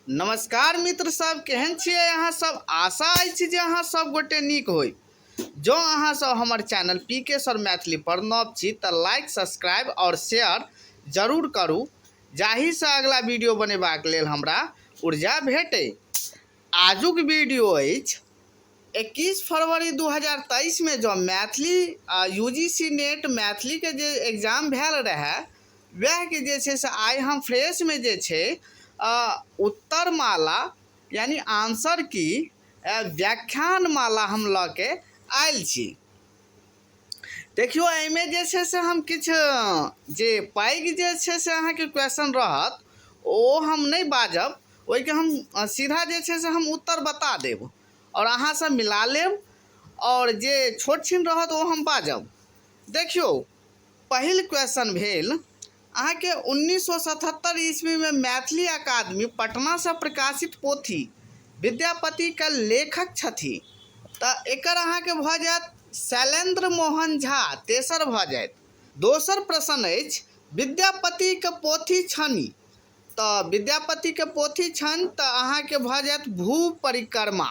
नमस्कार मित्र सब, केहन छियै अहाँ सब? आशा अछि जे अहाँ सब गोटे नीक होई। जँ अहाँ सब हमर चैनल पी के सर मैथिली पर नव छी तऽ लाइक, सब्सक्राइब और शेयर जरूर करू, जाहिसँ अगला वीडियो बनेबाक लेल हमरा ऊर्जा भेटै। आजुक वीडियो अछि 21 फरवरी 2023 में जँ मैथिली यू जी सी नेट मैथिली के जे एग्जाम भेल रहै, वएहके जे छै से आइ हम फ्रेशमे जे छै उत्तरमाला यानि आंसर की व्याख्यानमाला हम लऽ के आयल छी। देखियौ, एहिमे जे छै से हम किछु जे पैघ जे छै से अहाँके क्वेश्चन रहत ओ हम नहि बाजब, ओहिके हम सीधा जे छै से हम उत्तर बता देब आओर अहाँसँ मिला लेब, आओर जे छोट छिन रहत ओ हम बाजब। देखियौ, पहिल क्वेश्चन भेल अहाँके 1977 ईस्वीमे मैथिली अकादमी पटनासँ प्रकाशित पोथी विद्यापतिके लेखक छथि, तऽ एकर अहाँके भऽ जायत शैलेन्द्र मोहन झा, तेसर भऽ जायत। दोसर प्रश्न अछि विद्यापतिके पोथी छनि, तऽ विद्यापतिके पोथी छनि तऽ अहाँके भऽ जायत भू परिक्रमा।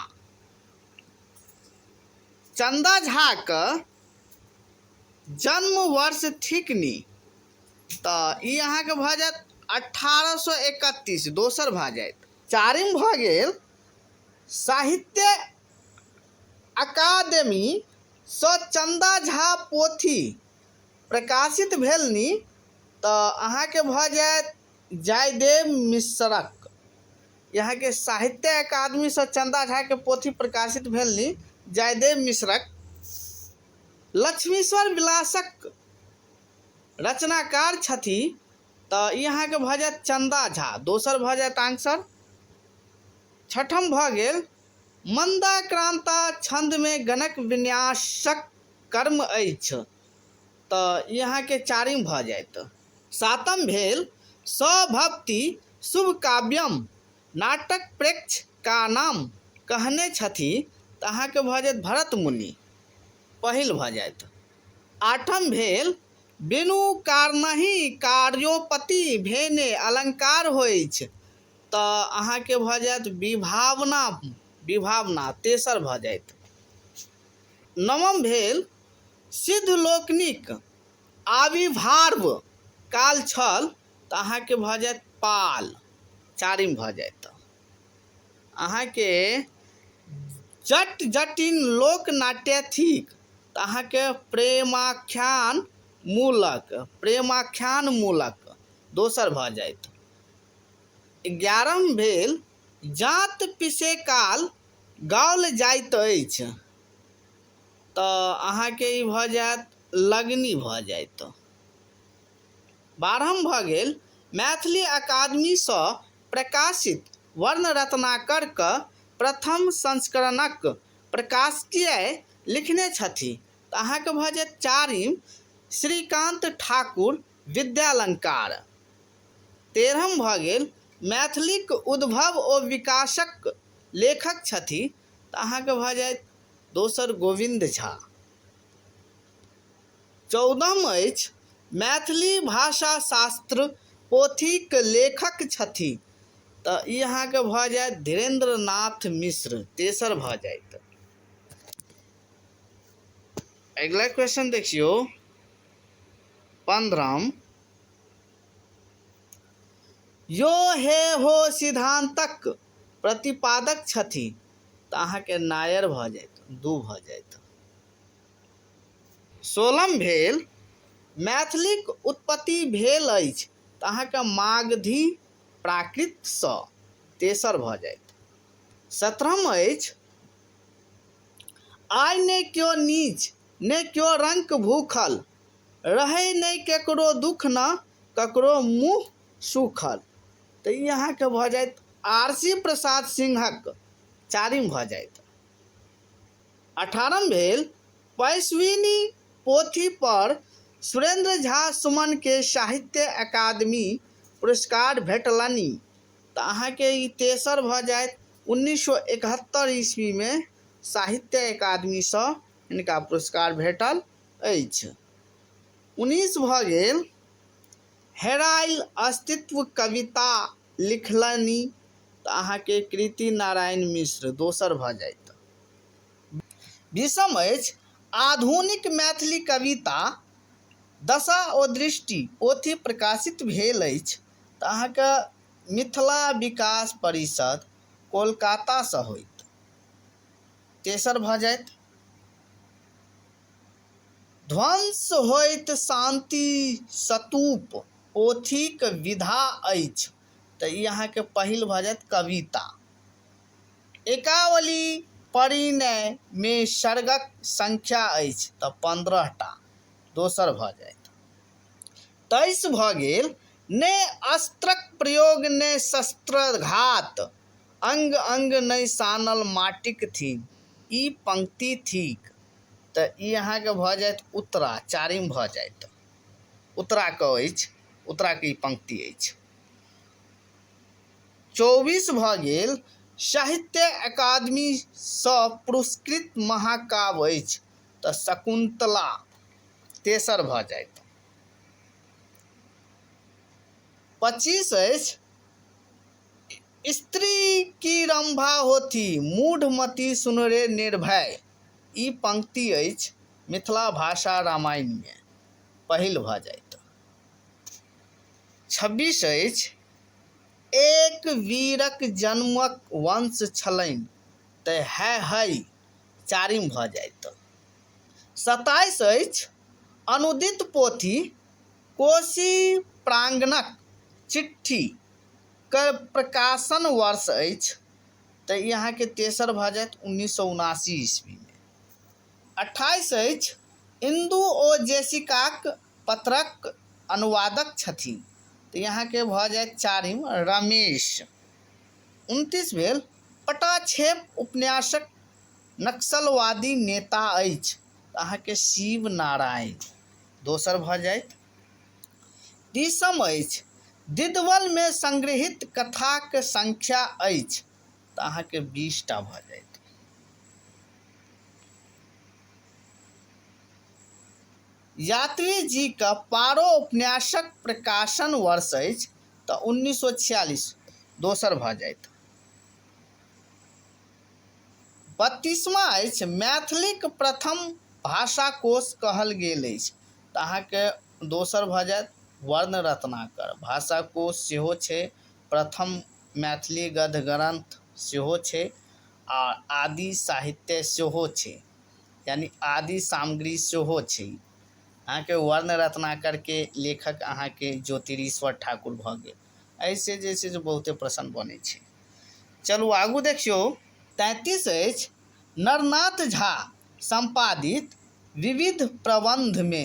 चन्दा झाके जन्म वर्ष थिकनि, तऽ ई अहाँके भऽ जायत 1831, दोसर भऽ जायत। चारिम भऽ गेल साहित्य अकादेमीसँ चन्दा झा पोथी प्रकाशित भेलनि, तऽ अहाँके भऽ जायत जयदेव मिश्रक। अहाँके साहित्य अकादमीसँ चन्दा झाके पोथी प्रकाशित भेलनि जयदेव मिश्रक। लक्ष्मीश्वर विलासक रचनाकार छथि, तऽ ई अहाँके भऽ जायत चन्दा झा, दोसर भऽ जायत आंसर। छठम भऽ गेल मन्दाक्रान्ता छन्दमे गणक विन्यासक कर्म अछि, तऽ ई अहाँके चारिम भऽ जायत। सातम भेल सभक्ति शुभ काव्यम नाटक प्रेक्ष का नाम कहने छथि, तऽ अहाँके भऽ जायत भरत मुनि, पहिल भऽ जायत। आठम भेल बिनु कारणहि कार्योपति भेने अलंकार होइछ, तऽ अहाँके भऽ जायत विभावना, विभावना तेसर भऽ जायत। नवम भेल सिद्ध लोकनिक आविर्भाव काल छल, तऽ अहाँके भऽ जायत पाल, चारिम भऽ जायत। अहाँके जट जटिन लोक नाट्य थिक, तऽ अहाँके प्रेमाख्यान मूलक, प्रेमाख्यान मूलक दोसर भऽ जायत। 11 भेल जाँत पिसे काल गाओल जाइत अछि, तऽ अहाँके ई भऽ जायत लगनी भऽ जायत। 12 भऽ गेल मैथिली अकादमीसँ प्रकाशित वर्णरत्नाकरक प्रथम संस्करणक प्रकाशकीय लिखने छथि, तऽ अहाँके भऽ जायत चारिम श्रीकान्त ठाकुर विद्यालंकार। 13 भऽ गेल मैथिलीक उद्भव ओ विकासक लेखक छथि, तऽ अहाँके भऽ जायत दोसर गोविन्द झा। 14 अछि मैथिली भाषा शास्त्र पोथीक लेखक छथि, तऽ ई अहाँके भऽ जायत धीरेन्द्र नाथ मिश्र, तेसर भऽ जायत। अगिला क्वेश्चन देखियौ 15, यो हे हो सिद्धांतक प्रतिपादक छथि, तऽ अहाँके नायर भऽ जायत, 2 भऽ जायत। 16 भेल मैथिलीक उत्पत्ति भेल अछि, तऽ अहाँके मागधी प्राकृतसँ, तेसर भऽ जायत। 17 अछि आइ ने क्यो नीच ने क्यो रंक भूखल, रहै नहि केकरो दुख न ककरो मुँह सूखल, तऽ ई अहाँके भऽ जायत आरसी प्रसाद सिंहक, चारिम भऽ जायत। 18 भेल पैसविनी पोथी पर सुरेंद्र झा सुमन के साहित्य अकादमी पुरस्कार भेटलनि, तऽ अहाँके ई तेसर भऽ जायत। 1971 ईस्वीमे साहित्य अकादमीसँ हिनका पुरस्कार भेटल अछि। 19 भऽ गेल हेरायल अस्तित्व कविता लिखलनि तऽ अहाँके कृति नारायण मिश्र दोसर भऽ जायत। बीसम अछि आधुनिक मैथिली कविता दशा ओ दृष्टि पोथी प्रकाशित भेल अछि तऽ अहाँके मिथिला विकास परिषद कोलकातासँ होइत तेसर भऽ जायत। ध्वंस होइत शान्ति स्तूप पोथीक विधा अछि तऽ ई अहाँके पहिल भऽ जायत कविता। एकावली परिणय मे सर्गक संख्या अछि तऽ 15 टा दोसर भऽ जायत। 23 भऽ गेल ने अस्त्रक प्रयोग ने शस्त्रघात अंग अंग नहि सानल माटिक थिन ई पंक्ति थिक तऽ ई अहाँके भऽ जायत उत्तरा चारिम भऽ जायत। उत्तराके अछि, उत्तराके ई पंक्ति अछि। 24 भऽ गेल साहित्य अकादमीसँ पुरस्कृत महाकाव्य अछि तऽ शकुन्तला तेसर भऽ जायत। 25 अछि स्त्री की रंभा होथि मूढ़मती सुनरे निर्भय ई पंक्ति अछि मिथिला भाषा रामायणमे पहिल भऽ जायत। 26 अछि एक वीरक जन्मक वंश छलनि तऽ है है चारिम भऽ जायत। 27 अछि अनुदित पोथी कोशी प्रांगणक चिट्ठी के प्रकाशन वर्ष अछि तऽ ई अहाँके तेसर भऽ जायत 1979 ईस्वीमे। 28 अछि इंदु ओ जेसिकाक पत्रक अनुवादक छथिन तऽ यहाँके भऽ जायत चारिम रमेश। 29 भेल पटाक्षेप उपन्यासक नक्सलवादी नेता अछि तऽ अहाँके शिव नारायण दोसर भऽ जायत। 30 अछि दिदवलमे संग्रहित कथाक संख्या अछि तऽ अहाँके 20 टा भऽ जायत। यात्री जी का पारो उपन्यासक प्रकाशन वर्ष अछि तऽ 1946 दोसर भऽ जायत। 32वां अछि मैथिलीक प्रथम भाषा कोश कहल गेल अछि तऽ अहाँके दोसर भऽ जायत वर्ण रत्नाकर। भाषा कोश सेहो छै, प्रथम मैथिली गद्य ग्रंथ सेहो छै आ आदि साहित्य सेहो छै, यानी आदि सामग्री सेहो छै। अहाँके वर्ण रत्नाकर के लेखक अहाँके ज्योतिरीश्वर ठाकुर भऽ गेल। एहिसँ जे छै से बहुते प्रश्न बनै छै। चलू आगू देखियौ। 33 अछि नरनाथ झा संपादित विविध प्रबंधमे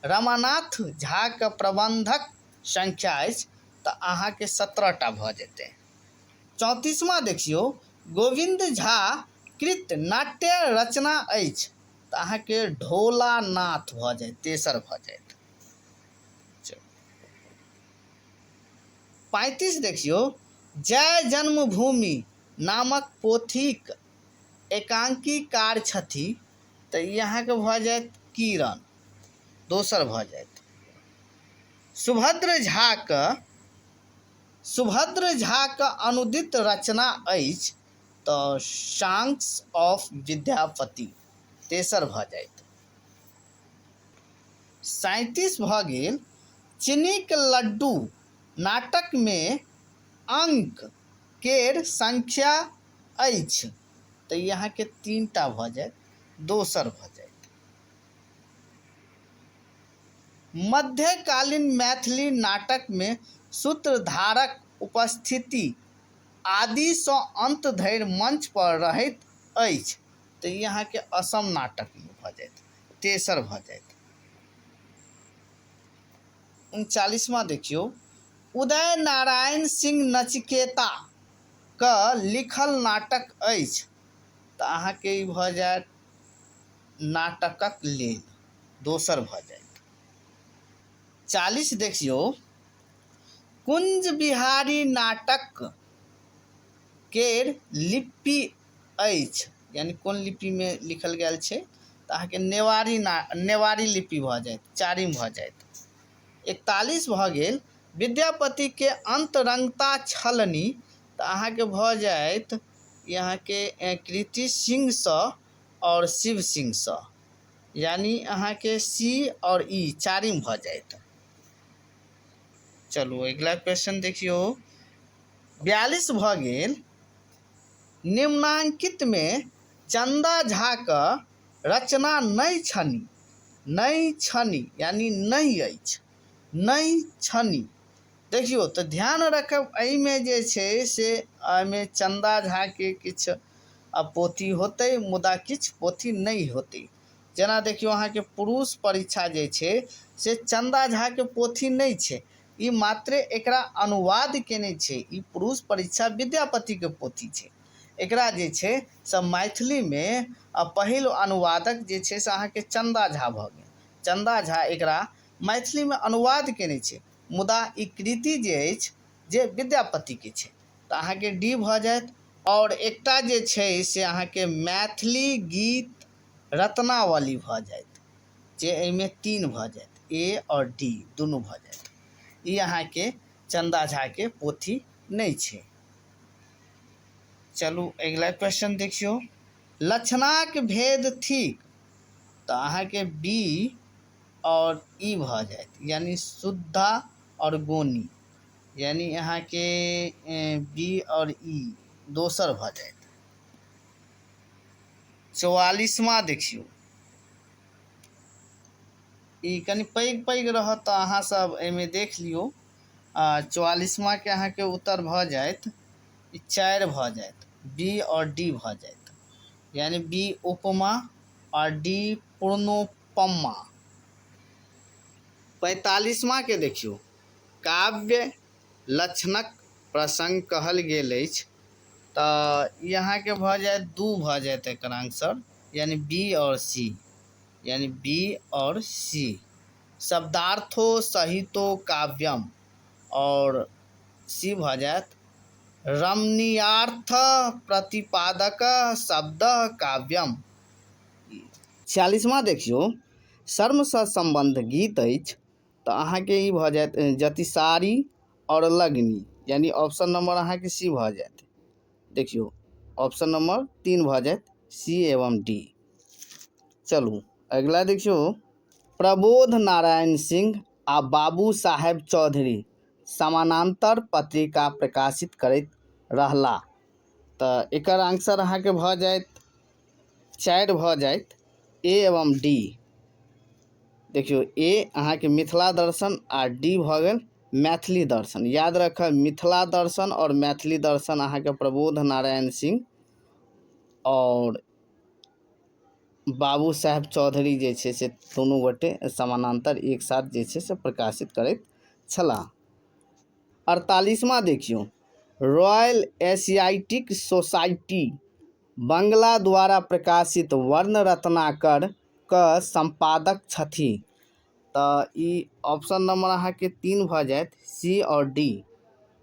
रमानाथ झाके प्रबंधक संख्या अछि तऽ अहाँके 17 टा भऽ जेतै। 34वां देखियौ गोविन्द झा कृत नाट्य रचना अछि तऽ अहाँके ढोलानाथ भऽ जायत तेसर भऽ जायत। 35 देखियौ जय जन्मभूमि नामक पोथीक एकांकीकार छथि तऽ ई अहाँके भऽ जायत किरण दोसर भऽ जायत। सुभद्र झाके अनुदित रचना अछि तऽ सांग्स ऑफ विद्यापति तेसर भऽ जायत। 37 भऽ गेल चीनीक लड्डू नाटकमे अंक केर संख्या अछि तऽ ई अहाँके 3 टा भऽ जायत दोसर भऽ जायत। मध्यकालीन मैथिली नाटकमे सूत्रधारक उपस्थिति आदिसँ अंत धरि मंच पर रहैत अछि तऽ ई अहाँके असम नाटकमे भऽ जायत तेसर भऽ जायत। 39वां देखियौ उदय नारायण सिंह नचिकेता के लिखल नाटक अछि तऽ अहाँके ई भऽ जायत नाटकक लेल दोसर भऽ जायत। 40 देखियौ कुंज बिहारी नाटक केर लिपि अछि यानी कोन लिपिमे लिखल गेल छै तऽ अहाँके नेवारी लिपि भऽ जायत चारिम भऽ जायत। 41 भऽ गेल विद्यापति के अंतरंगता छलनि तऽ अहाँके भऽ जायत ई अहाँके कृति सिंहसँ आओर शिव सिंहसँ, यानी अहाँके सी आओर ई चारिम भऽ जायत। चलू अगिला क्वेश्चन देखियौ। 42 भऽ गेल। निम्नांकितमे चंदा झाक रचना नहि छनि, नहि छनि यानी नहि अछि, नहि छनि। देखियौ तऽ ध्यान रखब एहिमे जे छै से एहिमे चंदा झाके किछु पोथी होतै, मुदा किछु पोथी नहि होतै। जेना देखियौ अहाँके पुरुष परीक्षा जे छै से चंदा झाके पोथी नहि छै, ई मात्रे एकरा अनुवाद केने छै। ई पुरुष परीक्षा विद्यापतिके पोथी छै। एकरा जे छै से मैथिलीमे पहिल अनुवादक जे छै से अहाँके चंदा झा भऽ गेल। चंदा झा एकरा मैथिलीमे अनुवाद केने छै, मुदा ई कृति जे अछि जे विद्यापतिके छै, तऽ अहाँके डी भऽ जायत। आओर एकटा जे छै से अहाँके मैथिली गीत रत्नावली भऽ जायत, जे एहिमे 3 भऽ जायत, ए आओर डी दुनू भऽ जायत। ई अहाँके चंदा झाके पोथी नहि छै। चलू अगिला क्वेश्चन देखियौ। लक्षणाक भेद थिक, तऽ अहाँके बी और ई भऽ जायत, यानी शुद्धा और गोनी, यानी अहाँके बी और ई दोसर भऽ जायत। 44वां देखियौ, ई कनि पैघ पैघ रहत तऽ अहाँ सब एहिमे देख लियौ। 44वां के अहाँके उत्तर भऽ जायत ई 4 भऽ जायत, बी और डी भऽ जायत, यानी बी उपमा और डी पूर्णोपमा। 45वां के देखियौ, काव्य लक्षणक प्रसंग कहल गेल अछि, तऽ ई अहाँके भऽ जायत 2 भऽ जायत एकर आंसर, यानी बी और सी, यानी बी और सी। शब्दार्थो सहितो काव्यम, और सी भऽ जायत रमणीयार्थ प्रतिपादक शब्द काव्यम। 46वां देखियौ, शर्मसँ सम्बन्ध गीत अछि, तऽ अहाँके ई भऽ जायत जतिसारी और लगनी, यानी ऑप्शन नंबर अहाँके सी भऽ जायत। देखियौ ऑप्शन नंबर 3 भऽ जायत, सी एवं डी। चलू अगिला देखियौ, प्रबोध नारायण सिंह आ बाबू साहेब चौधरी समानांतर पत्रिका प्रकाशित करैत रहला, तऽ एकर आंसर अहाँके भऽ जायत 4 भऽ जायत, ए एवं डी। देखियौ ए अहाँके मिथिला दर्शन आ डी भऽ गेल मैथिली दर्शन। याद रखब मिथिला दर्शन और मैथिली दर्शन अहाँके प्रबोध नारायण सिंह और बाबू साहेब चौधरी जे छै से दुनू गोटे समानांतर एक साथ जे छै से प्रकाशित करैत छलाह। 48वां देखियौ, रॉयल एशियाटिक सोसाइटी बंगला द्वारा प्रकाशित वर्ण रत्नाकर क संपादक छथि, तऽ ई ऑप्शन नंबर अहाँके 3 भऽ जायत, सी और डी,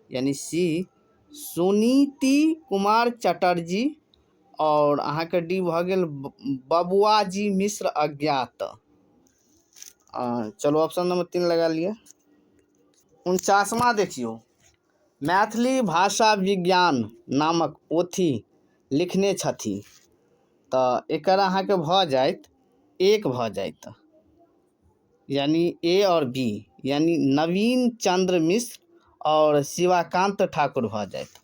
यानी सी सुनीति कुमार चटर्जी और अहाँके डी भऽ गेल बबुआजी मिश्र अज्ञात। चलू ऑप्शन नंबर 3 लगा लिअ। 49वां देखियौ, मैथिली भाषा विज्ञान नामक पोथी लिखने छथि, तऽ एकर अहाँके भऽ जायत 1 भऽ जायत, यानी ए और बी, यानी नवीन चंद्र मिश्र और शिवाकांत ठाकुर भऽ जायत।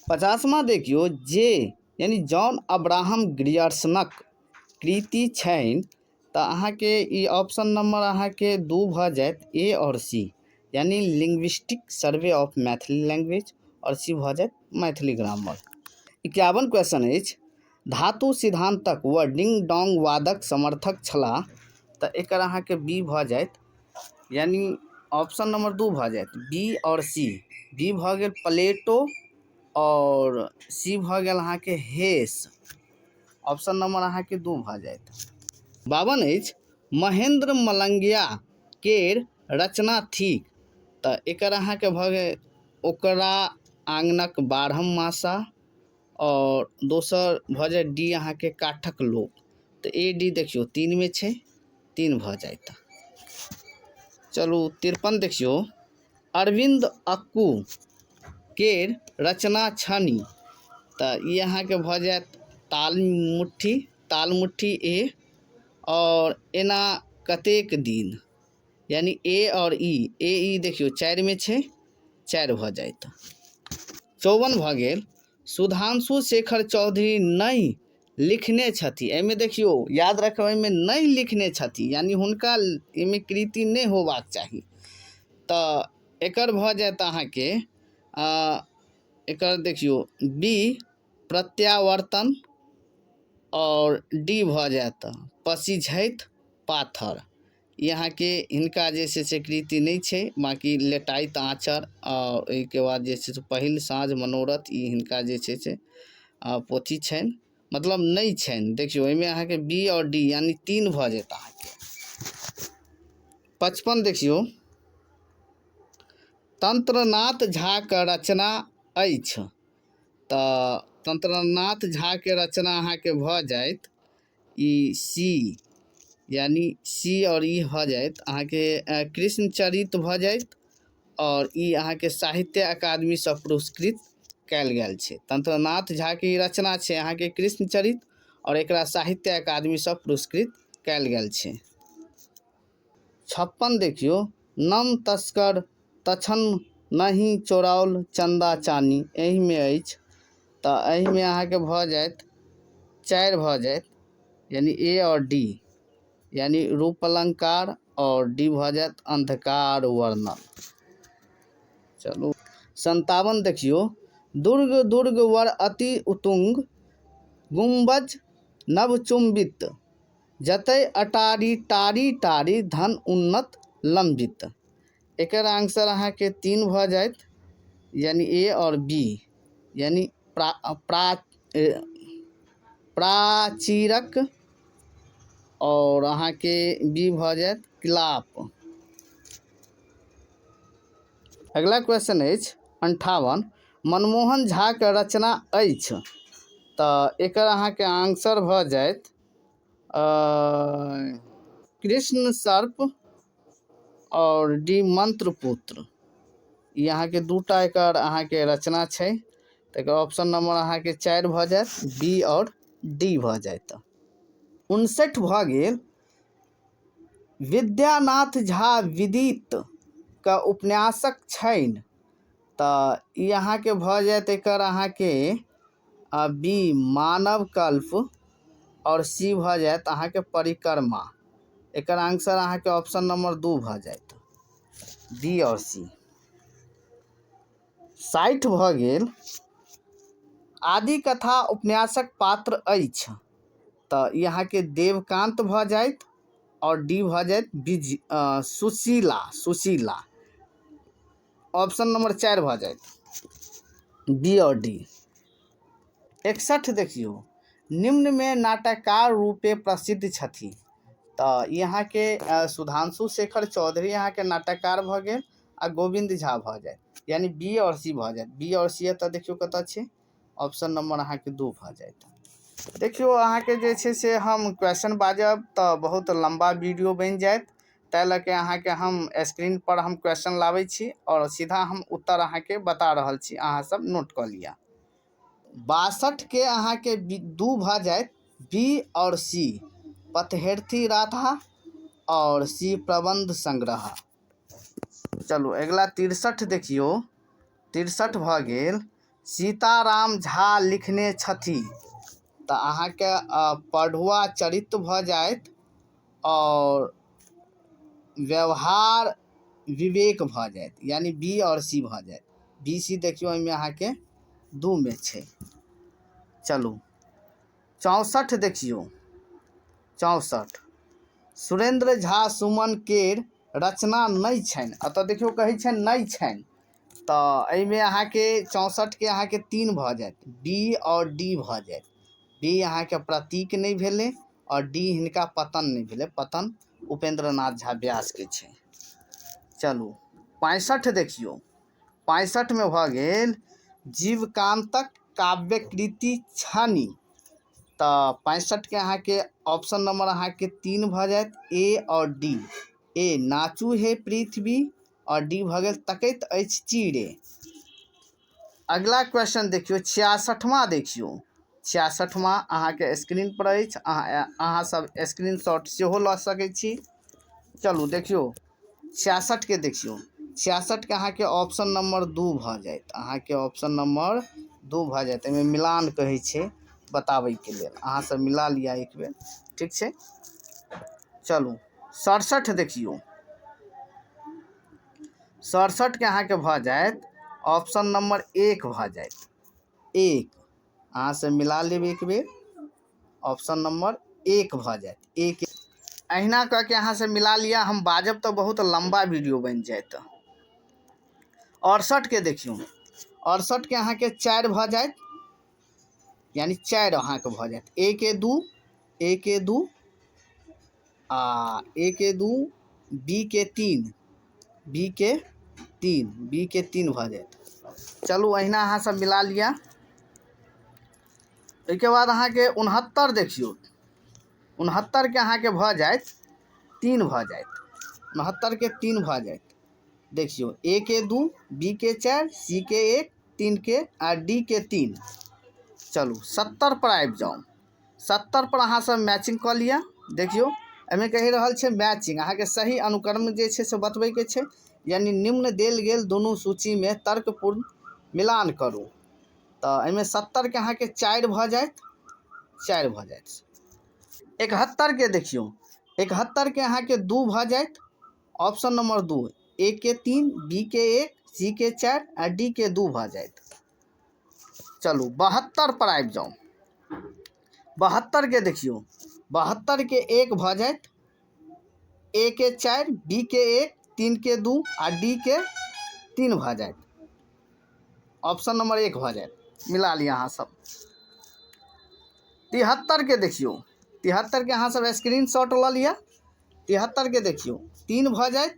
50वां देखियौ, जे यानी जॉन अब्राहम ग्रियर्सनक कृति छनि, तऽ अहाँके ई ऑप्शन नंबर अहाँके 2 भऽ जायत, ए और सी, यानी linguistic survey of Maithili language, और सी भऽ जायत मैथिली ग्रामर। 51 क्वेश्चन अछि, धातु सिद्धांतक व डिंग डोंग वादक समर्थक छलाह, तऽ एकर अहाँके बी भऽ जायत, यानी ऑप्शन नंबर 2 भऽ जायत, बी और सी। बी भऽ गेल प्लेटो और सी भऽ गेल अहाँके हेस, ऑप्शन नंबर अहाँके 2 भऽ जायत। 52 अछि, महेंद्र मलंगिया केर रचना थिक, तऽ एकर अहाँके भऽ गेल ओकरा आंगनक बारहम मासा, और दोसर भऽ जायत डी अहाँके काठक लोक, तऽ ए डी देखियौ 3 में छै, 3 भऽ जायत। चलू 53 देखियौ, अरविंद अक्कू केर रचना छनि। तऽ ई अहाँके भऽ जायत तालमुट्ठी, तालमुट्ठी ए। आओर एना कतेक दिन, यानी ए आओर ई, ए ई देखियौ 4 मे छै, 4 भऽ जायत। 54 भऽ गेल, सुधांशु शेखर चौधरी नहि लिखने छथि। एहिमे देखियौ, याद रखब, एहिमे नहि लिखने छथि, यानी हुनका एहिमे कृति नहि होबाक चाही। तऽ एकर भऽ जायत अहाँके, एकर देखियौ, बी प्रत्यावर्तन आओर डी भऽ जायत पसिझैत पाथर। ई अहाँके हिनका जे छै से कृति नहि छै। बाँकी लेटाइत आँचर आओर ओहिके बाद जे छै से पहिल साँझ, मनोरथ, ई हिनका जे छै से पोथी छनि, मतलब नहि छनि। देखियौ, एहिमे अहाँके बी आओर डी, यानी 3 भऽ जायत अहाँके। 55 देखियौ, तंत्रनाथ झाके रचना अछि। तऽ तंत्रनाथ झाके रचना अहाँके भऽ जायत ई सी, यानी सी आओर ई भऽ जायत अहाँके, कृष्णचरित भऽ जायत। आओर ई अहाँके साहित्य अकादमीसँ पुरस्कृत कयल गेल छै। तंत्रनाथ झाके ई रचना छै अहाँके कृष्णचरित आओर एकरा साहित्य अकादमीसँ पुरस्कृत कयल गेल छै। 56 देखियौ, नम तस्कर तछन नहि चोराओल चन्दा चानी एहिमे अछि। तऽ एहिमे अहाँके भऽ जायत 4 भऽ जायत, यानी ए आओर डी, यानी रूपालंकार, आओर डी भऽ जायत अंधकार वर्णन। चलू, 57 देखियौ, दुर्ग दुर्ग वर अति उतुंग गुम्बज नवचुम्बित जतय अटारी टारी टारी धन उन्नत लंबित। एकर आंसर अहाँके 3 भऽ जायत, यानी ए आओर बी, यानी प्रा प्रा प्राचीरक आओर अहाँके बी भऽ जायत किलाप। अगला क्वेश्चन अछि 58, मनमोहन झाके रचना अछि। तऽ एकर अहाँके आंसर भऽ जायत कृष्ण सर्प आओर डी मंत्रपुत्र। ई अहाँके दूटा एकर अहाँके रचना छै। तऽ एकर ऑप्शन नंबर अहाँके 4 भऽ जायत, बी आओर डी भऽ जायत। 59 भऽ गेल, विद्यानाथ झा विदित के उपन्यासक छनि। तऽ ई अहाँके भऽ जायत एकर अहाँके बी मानव कल्प आओर सी भऽ जायत अहाँके परिक्रमा। एकर आंसर अहाँके ऑप्शन नंबर 2 भऽ जायत, बी आओर सी। 60 भऽ गेल, आदि कथा उपन्यासक पात्र अछि। तऽ ई अहाँके देवकांत भऽ जायत आओर डी भऽ जायत बिज सुशीला, सुशीला। ऑप्शन नंबर 4 भऽ जायत, बी आओर डी। 61 देखियौ, निम्नमे नाटककार रूपे प्रसिद्ध छथि। तऽ ई अहाँके सुधांशु शेखर चौधरी अहाँके नाटककार भऽ गेल आ गोविन्द झा भऽ जायत, यानी बी आओर सी भऽ जायत। बी आओर सी एतऽ देखियौ कतऽ छै, ऑप्शन नंबर अहाँके 2 भऽ जायत। देखियौ, अहाँके जे छै से हम क्वेश्चन बाजब तऽ बहुत लम्बा वीडियो बनि जायत, ताहि लऽ के अहाँके हम स्क्रीन पर हम क्वेश्चन लाबै छी आओर सीधा हम उत्तर अहाँके बता रहल छी, अहाँ सब नोट कऽ लिअ। 62 के अहाँके 2 भऽ जायत, बी आओर सी पथहेरथी राधा आओर सी प्रबंध संग्रह। चलू, अगिला 63 देखियौ। 63 भऽ गेल, सीताराम झा लिखने छथि। तऽ अहाँके पढ़ुआ चरित्र भऽ जायत आओर व्यवहार विवेक भऽ जायत, यानी बी आओर सी भऽ जायत। बी सी देखियौ, एहिमे अहाँके 2 मे छै। चलू, 64 देखियौ। 64, सुरेंद्र झा सुमन केर रचना नहि छनि। एतऽ देखियौ, कहै छनि नहि छनि, तऽ एहिमे अहाँके 64 के अहाँके 3 भऽ जायत, बी आओर डी भऽ जायत। बी अहाँके प्रतीक नहि भेलै आओर डी हिनका पतन नहि भेलै, पतन उपेंद्र नाथ झा व्यास के छै। चलू, 65 देखियौ। 65 मे भऽ गेल, जीवकांतक काव्यकृति छनि। तऽ 65 के अहाँके ऑप्शन नंबर अहाँके 3 भऽ जायत, ए आओर डी। ए नाचू हे पृथ्वी आओर डी भऽ गेल तकैत अछि चिड़ै। अगिला क्वेश्चन देखियौ, 66वां देखियौ। 66वां अहाँके स्क्रीन पर अछि, अहाँ सब स्क्रीनशॉट सेहो लऽ सकै छी। चलू देखियौ 66 के देखियौ, 66 के अहाँके ऑप्शन नंबर 2 भऽ जायत, अहाँके ऑप्शन नंबर 2 भऽ जायत। एहिमे मिलान कहै छै बताबैके लेल, अहाँ सब मिला लिअ एक बेर, ठीक छै। चलू 67 देखियौ, 67 के अहाँके भऽ जायत ऑप्शन नंबर 1 भऽ जायत, 1। अहाँ से मिला लेब एक बेर, ऑप्शन नंबर 1 भऽ जायत, 1। अहिना कऽ के अहाँ से मिला लिअ, हम बाजब तऽ बहुत लम्बा वीडियो बनि जायत। 68 के देखियौ, 68 के अहाँके 4 भऽ जायत, यानी 4 अहाँके भऽ जायत। ए के 2, ए के 2 आ ए के 2, बी के 3, बी के 3, बी के 3 भऽ जायत। चलू अहिना अहाँ सब मिला लिअ। ओहिके बाद अहाँके 69 देखियौ, 69 के अहाँके भऽ जायत 3 भऽ जायत, 69 के 3 भऽ जायत। देखियौ ए के 2, बी के 4, सी के 1, 3 के आ डी के 3। चलू 70 पर आबि जाउ, 70 पर अहाँ सब मैचिंग कऽ लिअ। देखियौ एहिमे कहि रहल छै मैचिंग, अहाँके सही अनुक्रम जे छै से बतबैके छै, यानी निम्न देल गेल दुनू सूचीमे तर्कपूर्ण मिलान करू। तऽ एहिमे 70 के अहाँके 4 भऽ जायत, 4 भऽ जायत। 71 के देखियौ, 71 के अहाँके 2 भऽ जायत, ऑप्शन नंबर 2, ए के 3, बी के 1, सी के 4 आ डी के 2 भऽ जायत। चलू 72 पर आबि जाउ, 72 के देखियौ, 72 के 1 भऽ जायत, ए के 4, बी के 1, 3 के 2 आ डी के 3 भऽ जायत, ऑप्शन नंबर 1 भऽ जायत। मिला लिअ अहाँ सब। 73 के देखियौ, 73 के अहाँ सब स्क्रीनशॉट लऽ लिअ। 73 के देखियौ 3 भऽ जायत,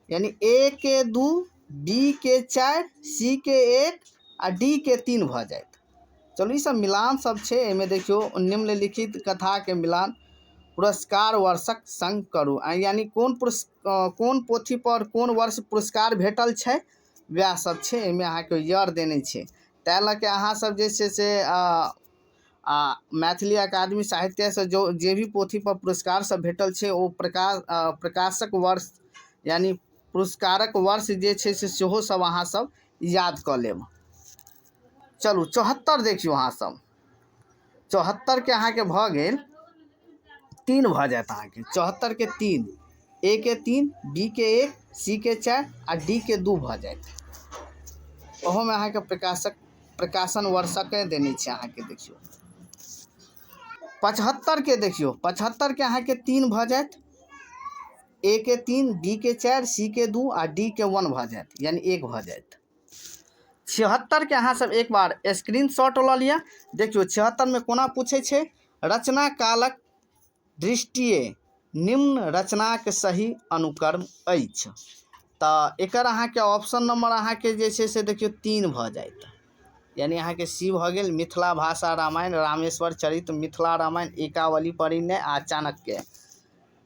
यानी ए के 2, बी के 4, सी के 1 आ डी के 3 भऽ जायत। चलू ई सब मिलान सब छै। एहिमे देखियौ निम्नलिखित कथाके मिलान पुरस्कार वर्षक संग करू, यानी कोन पोथी पर कोन वर्ष पुरस्कार भेटल छै वएह सब छै। एहिमे अहाँके ईयर देने छै, ताहि लऽ के अहाँ सब जे छै से आ मैथिली अकादमी साहित्यसँ जो जे भी पोथी पर पुरस्कार सब भेटल छै ओ प्रकाशक वर्ष यानी पुरस्कारक वर्ष जे छै से सेहो सब अहाँ सब याद कऽ लेब। चलू 74 देखियौ अहाँ सब, 74 के अहाँके भऽ गेल 3 भऽ जायत अहाँके, 74 के 3, ए के 3, बी के 1, सी के 4 आ डी के 2 भऽ जायत। ओहोमे अहाँके प्रकाशन वर्षके देने छै अहाँके। देखियौ 75 के देखियौ, 75 के अहाँके 3 भऽ जायत, ए के 3, बी के 4, सी के 2 आ डी के 1 भऽ जायत, यानी 1 भऽ जायत। 76 के अहाँ सब एक बार स्क्रीनशॉट लऽ लिअ। देखियौ 76 में कोना पूछै छै, रचना कालक दृष्टिए निम्न रचनाक सही अनुक्रम अछि। तऽ एकर अहाँके ऑप्शन नंबर अहाँके जे छै से देखियौ 3 भऽ जायत, यानी अहाँके सी भऽ गेल। मिथिला भाषा रामायण, रामेश्वर चरित्र, मिथिला रामायण, एकावली परिणय आ चाणक्य।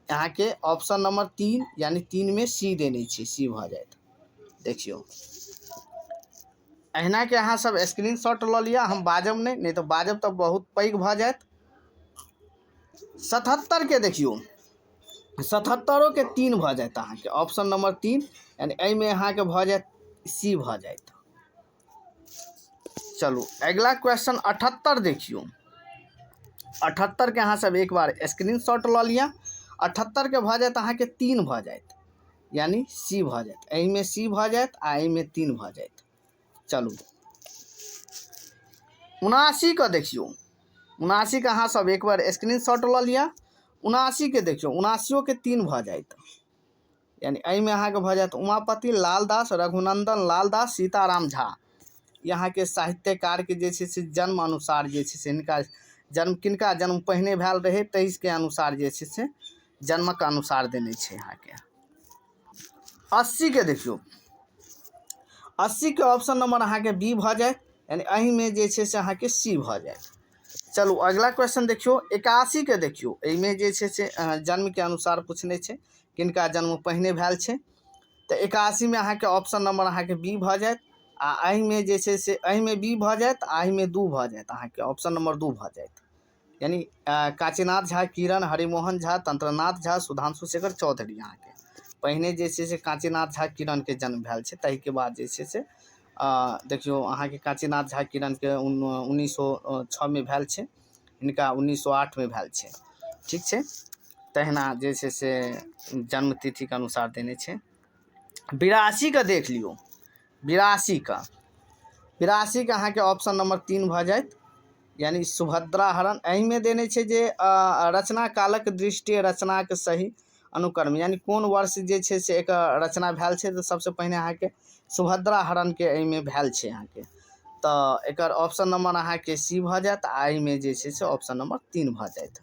अहाँके ऑप्शन नंबर 3 यानी 3 में सी देने छै, सी भऽ जायत। देखियौ अहिना के अहाँ सब स्क्रीनशॉट लऽ लिअ, हम बाजब नहि, नहि तऽ बाजब तऽ बहुत पैघ भऽ जायत। 77 के देखियौ, 77 के 3 भऽ जायत अहाँके ऑप्शन नंबर 3, यानी एहिमे अहाँके भऽ जायत सी भऽ जायत। चलू अगिला क्वेश्चन 78 देखियौ, 78 के अहाँ सब एक बार स्क्रीनशॉट लऽ लिअ। 78 के भऽ जायत अहाँके 3 भऽ जायत, यानी सी भऽ जायत, एहिमे सी भऽ जायत आ एहिमे 3 भऽ जायत। चलू 79 के देखियौ, 79 के अहाँ सब एक बार स्क्रीनशॉट लऽ लिअ। 79 के देखियौ, 79 के 3 भऽ जायत, यानी एहिमे अहाँके भऽ जायत उमापति, लालदास, रघुनंदन लालदास, सीताराम झा। यहाँ के साहित्यकार के जे छै से जन्म अनुसार जे छै से हिनका जन्म किनका जन्म पहिने भेल रहै ताहि के अनुसार जे छै से जन्मक अनुसार देने छै अहाँके। 80 के देखियौ, 80 के ऑप्शन नंबर अहाँके बी भऽ जायत, यानी एहिमे जे छै से अहाँके सी भऽ जायत। चलू अगिला क्वेश्चन देखियौ, 81 के देखियौ, एहिमे जे छै से जन्म के अनुसार पूछने छै किनका जन्म पहिने भेल छै, तऽ 81 में अहाँके ऑप्शन नंबर अहाँके बी भऽ जायत, आ एहिमे जे छै से एहिमे बी भऽ जायत आ एहिमे 2 भऽ जायत, अहाँके ऑप्शन नंबर 2 भऽ जायत। यानी काशीनाथ झा किरण, हरिमोहन झा, तंत्रनाथ झा, सुधांशु शेखर चौधरी। अहाँके पहिने जे छै से काशीनाथ झा किरण के जन्म भेल छै, ताहिके बाद जे छै से देखियौ अहाँके काशीनाथ झा किरण के 1906 में भेल छै, हिनका 1908 में भेल छै। ठीक छै, तहिना जे छै से जन्म तिथि के अनुसार देने छै। 82 के देख लियौ, 82 के अहाँके ऑप्शन नंबर 3 भऽ जायत, यानी सुभद्रा हरण। एहिमे देने छै जे रचना कालक दृष्टि रचनाक सही अनुक्रम, यानी कोन वर्ष जे छै से एकर रचना भेल छै, तऽ सबसँ पहिने अहाँके सुभद्रा हरण के एहिमे भेल छै अहाँके, तऽ एकर ऑप्शन नंबर अहाँके सी भऽ जायत आ एहिमे जे छै से ऑप्शन नंबर 3 भऽ जायत।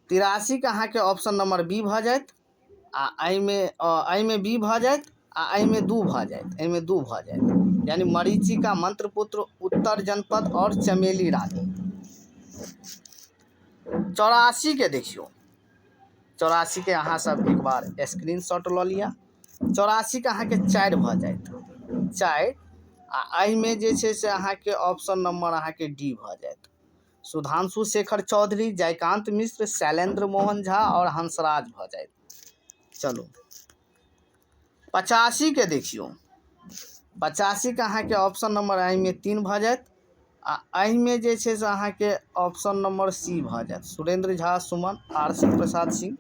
83 के अहाँके ऑप्शन नंबर बी भऽ जायत आ एहिमे बी भऽ जायत आ एहिमे 2 भऽ जायत, एहिमे 2 भऽ जायत, यानी मरीचिका, मंत्रपुत्र, उत्तर जनपद और चमेली रानी। 84 के देखियौ, 84 के अहाँ सब एक बार स्क्रीनशॉट लऽ लिअ। 84 के अहाँके 4 भऽ जायत, 4 आ एहिमे जे छै से अहाँके ऑप्शन नंबर अहाँके डी भऽ जायत। सुधांशु शेखर चौधरी, जयकांत मिश्र, शैलेंद्र मोहन झा और हंसराज भऽ जायत। चलू 85 के देखियौ, 85 के अहाँके ऑप्शन नंबर एहिमे 3 भऽ जायत आ एहिमे जे छै से अहाँके ऑप्शन नंबर सी भऽ जायत। सुरेंद्र झा सुमन, आर सी प्रसाद सिंह,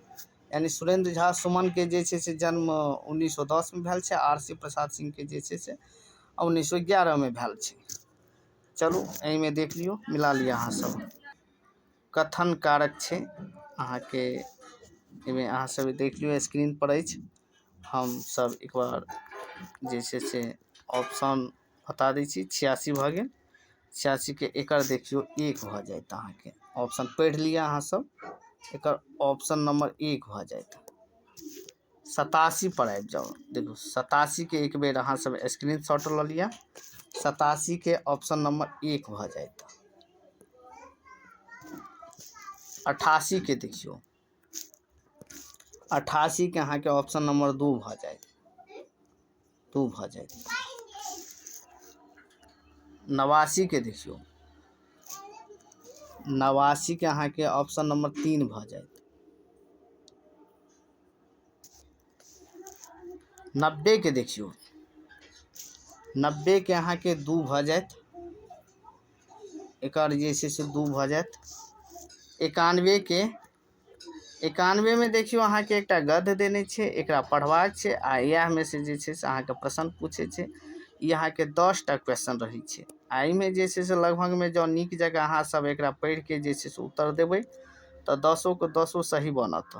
यानी सुरेंद्र झा सुमन के जे छै से जन्म 1910 में भेल छै, आर सी प्रसाद सिंह के जे छै से 1911 में भेल छै। चलू एहिमे देख लियौ, मिला लिअ अहाँ सब। कथन कारक छै अहाँके, एहिमे अहाँ सब देख लियौ स्क्रीन पर अछि। हम सब एक बार जे छै से ऑप्शन बता दै छी। 86 भऽ गेल, 86 के एकर देखियौ 1 भऽ जायत, अहाँके ऑप्शन पढ़ि लिअ अहाँ सब, एकर ऑप्शन नंबर 1 भऽ जायत। 87 पर आबि जाउ, देखू 87 के एक बेर अहाँ सब स्क्रीनशॉट लऽ लिअ। 87 के ऑप्शन नंबर 1 भऽ जायत। 88 के देखियौ, 88 के अहाँके ऑप्शन नंबर 2 भऽ जायत, 2 भऽ जायत। 89 के देखियौ, 89 के अहाँके ऑप्शन नंबर 3 भऽ जायत। 90 के देखियौ, 90 के अहाँके 2 भऽ जायत, एकर जे छै से 2 भऽ जायत। 91 के, 91 में देखियौ अहाँके एकटा गद्य देने छै, एकरा पढ़बाक छै आ इएह में से जे छै से अहाँके प्रश्न पूछै छै। ई अहाँके 10 टा क्वेश्चन रहै छै आ एहिमे जे छै से लगभग में जँ नीक जकाँ अहाँ सब एकरा पढ़िके जे छै से उत्तर देबै तऽ 10 के 10 सही बनत।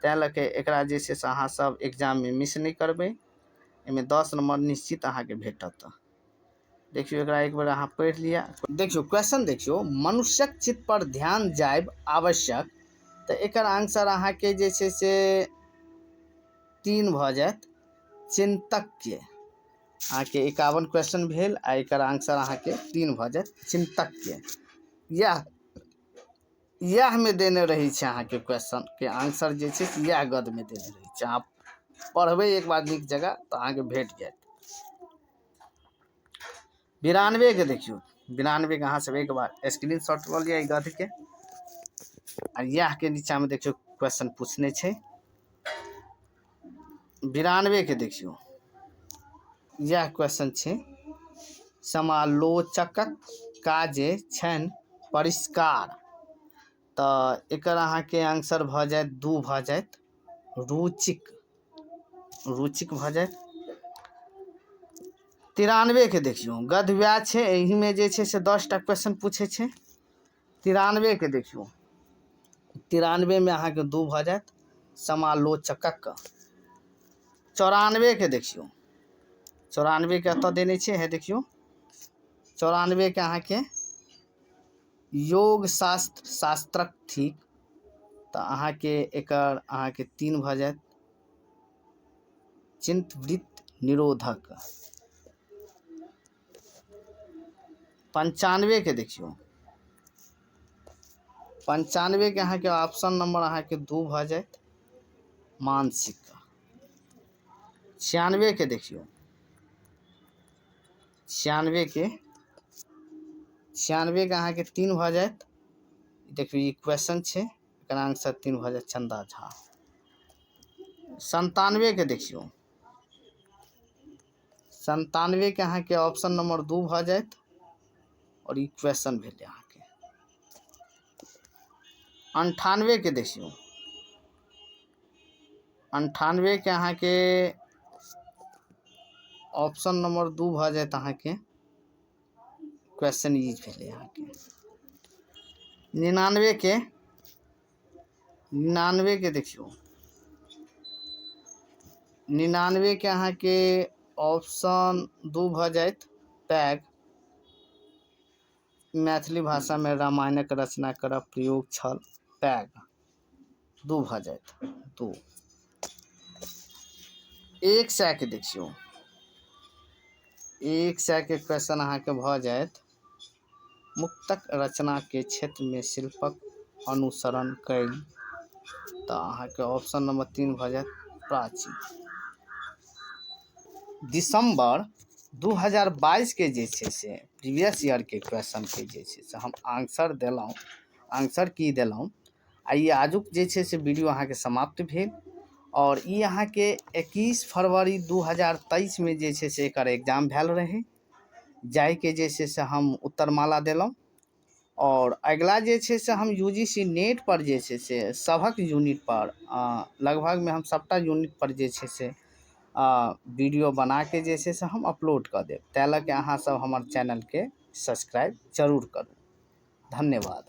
तैं लऽ के एकरा जे छै से अहाँ सब एग्जाम में मिस नहि करबै, एहिमे 10 नंबर निश्चित अहाँके भेटत। देखियौ एकरा एक बेर अहाँ पढ़ि लिअ। देखियौ क्वेश्चन देखियौ, मनुष्यक चित्त पर ध्यान जायब आवश्यक, तऽ एकर आंसर अहाँके जे छै से 3 भऽ जायत, चिंतक के। अहाँके 51 क्वेश्चन भेल आ एकर आंसर अहाँके 3 भऽ जायत, चिंतक के। इएह में देने रहै छै अहाँके क्वेश्चन के आंसर जे छै से इएह गद्य में देने रहै छै। अहाँ पढ़बै एक बार नीक जगह तऽ अहाँके भेट जायत। 92 के देखियौ, 92 के अहाँ सब एक बार स्क्रीनशॉट लऽ लिअ ई गद्य के आ इएह के नीचा में देखियौ क्वेश्चन पूछने छै। 92 के देखियौ, इएह क्वेश्चन छै, समालोचकक काजे छनि परिष्कार, तऽ एकर अहाँके आंसर भऽ जायत 2 भऽ जायत, रुचिक, रुचिक भऽ जायत। 93 के देखियौ, गद्य वएह छै, एहिमे जे छै से 10 टा क्वेश्चन पूछै छै। 93 के देखियौ, 93 में अहाँके 2 भऽ जायत, समालोचकक। 94 के देखियौ, 94 के एतऽ देने छै, हे देखियौ 94 के अहाँके योग शास्त्र शास्त्रक थिक, तऽ अहाँके एकर अहाँके 3 भऽ जायत, चिंतवृत्त निरोधक। 95 के देखियौ, 95 के अहाँके ऑप्शन नंबर अहाँके 2 भऽ जायत, मानसिक। 96 के देखियौ, 96के, 96के अहाँके 3 भऽ जायत। देखियौ ई क्वेश्चन छै, एकर आंसर 3 भऽ जायत, चंदा झा। 97के देखियौ, 97के अहाँके ऑप्शन नंबर 2 भऽ जायत आओर ई क्वेश्चन भेलै अहाँके। 98के देखियौ, 98के अहाँके ऑप्शन नंबर 2 भऽ जायत अहाँके, क्वेश्चन यूज भेलै अहाँके। 99के, 99के देखियौ, 99के अहाँके ऑप्शन 2 भऽ जायत, पैग। मैथिली भाषामे रामायणक रचना करब प्रयोग छल, पैग 2 भऽ जायत, 2। 100 के देखियौ, 100 के क्वेश्चन अहाँके भऽ जायत, मुक्तक रचना के क्षेत्र में शिल्पक अनुसरण कयल, तऽ अहाँके ऑप्शन नंबर 3 भऽ जायत, प्राचीन। दिसंबर 2022 के जे छै से प्रीवियस ईयर के क्वेश्चन के जे छै से हम आंसर देलहुँ, आंसर की देलहुँ। आ ई आजुक जे छै से वीडियो अहाँके समाप्त भेल और ई अहाँके 21 फरवरी 2023 में जे छै से एकर एग्जाम भेल रहै, जाहिके जे छै से हम उत्तरमाला देलहुँ। और अगिला जे छै से हम you ji C net पर जे छै से सभक यूनिट पर, लगभगमे हम सभटा यूनिट पर जे छै से वीडियो बनाके जे छै से हम अपलोड कऽ देब। ताहि लऽ के अहाँ सब हमर चैनलके सब्सक्राइब जरूर करू। धन्यवाद।